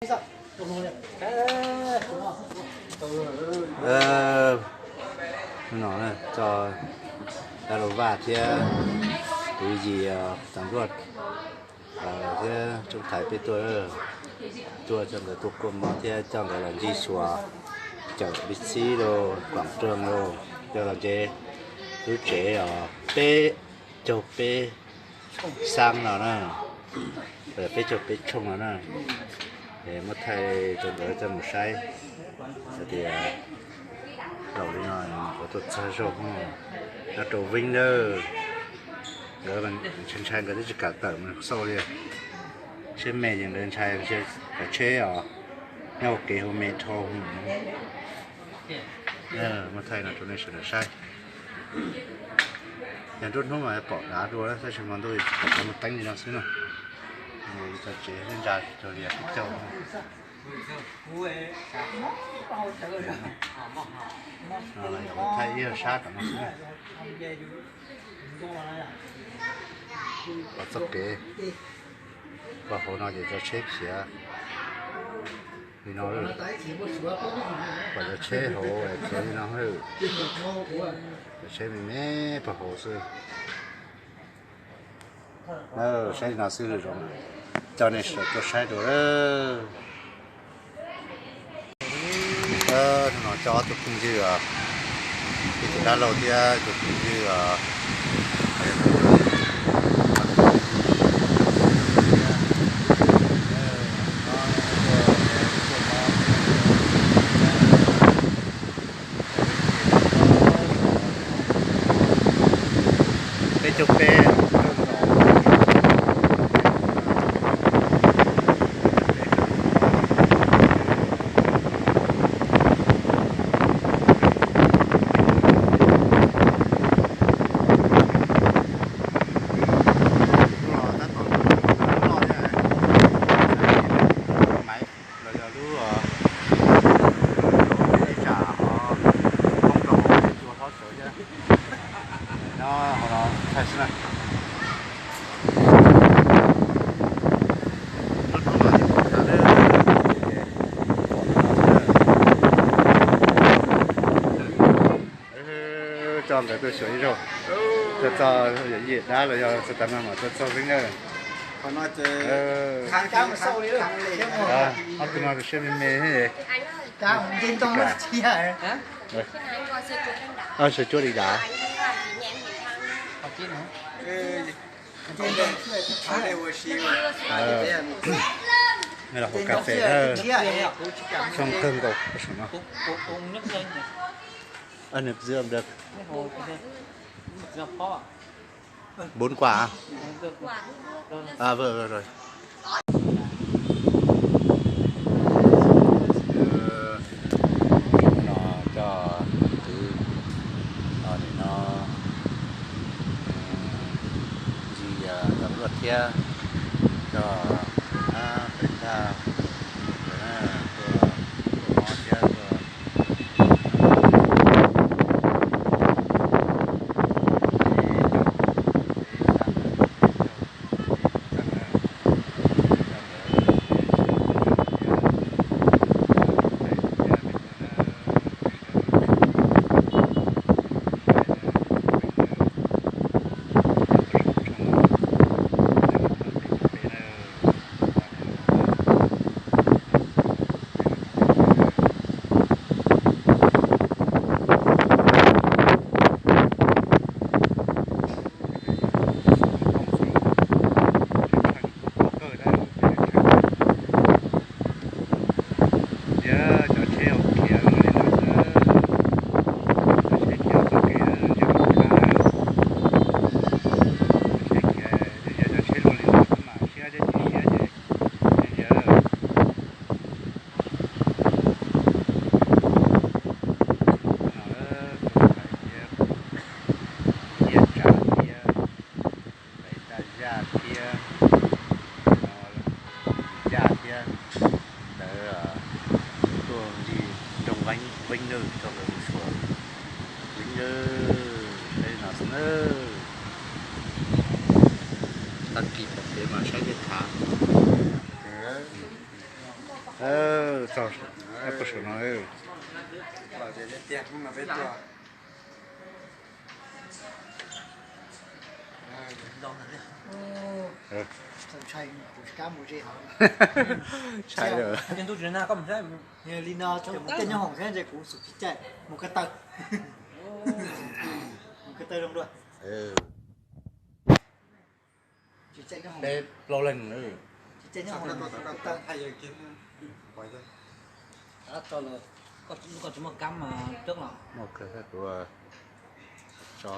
No, txog dab laug Vaj thiab kwv Yis, Txav Nruaj thiab Tsooj Thaiv peb tuaj, tuaj coj nkawd tuaj kuaj mob thiab coj nkawd los ncig xyuas, cawm Lis Xib rau Kuam Roog rau, coj los ntsev lub tsev os, peb caug peb xab no na, peb caug peb tshooj no na. Es muab thaij rau nkawd coj mus saib hais tias laus li no yuav tuaj txog zaug no rau Veeb Lawj. Nkawd ntshai ntshai nkawd twb tsis kam tawm mus xauj li. Tsheb me ces nkawd ntshai, cov tsheb os nyob ua kev hu me dhau. Muab thaij no rau nej sawv daws saib. Yog nruab hnub mas pom dav dua tab sis hmo ntuj pom cov mus teeb li no xwb na. Cov tsev ntsa cog lias xwb caug. Thaij ib sab tom no xwb na. Los txoj kev, los hauv no ces cov tsheb khiav li no, los cov tsheb hauv khiav li no, cov tsheb me me pag hauv xwb. Saib li no xwb zoo, coj nej sawv daws tuaj saib dua. No coj ob tug phooj ywg, ib tug dab laug thiab ib tug phooj ywg. Peb caug peb. Maiv los yog lub, lub tsam ho poob rau hauv cua hlob sawv thiab. No, hauv no thaij xwb na. Coj nkawd tuaj xyuas ib zaug, txog txog yawm yij dab los yog txog tag no mam tuaj txog xwb na. Ob tug no tus siab me me thiab. Sawv cuab li dav. Los haus kas fes, xyoo kawg nkaus saum no. Nws txiv Bốn quả à? À, vâng, vâng rồi. No coj kwv, nim no ncig txog luaj thiab, coj peb tag tuaj mob thiab tuaj Tias cov tsheb hauv khiav li no xwb, cov tsheb khiav txoj kev ntsia mus khav na, cov tsheb khiav, yog cov tsheb luaj li no xwb mas siab thiab tsis siab ces, ces no, thiab, thiab tsa thiab, lawv taj zaj thiab, no, zaj thiab, lawv tuaj ncig nroog Veeb Lawj txog lawv mus xyuas Veeb Lawj, saib no xwb na. Tag kis pom kev mas saib thiaj khav. Txog, pab saum no. Ntshai lawm. Li no, tej nyob hoom saib ntse kuv xum tsis caij mus ko taw. Mus ko taw zoo dua. Peb plaub leeg. Koj tsis muaj kab mas dawb los. Muaj kawg, kuv tso.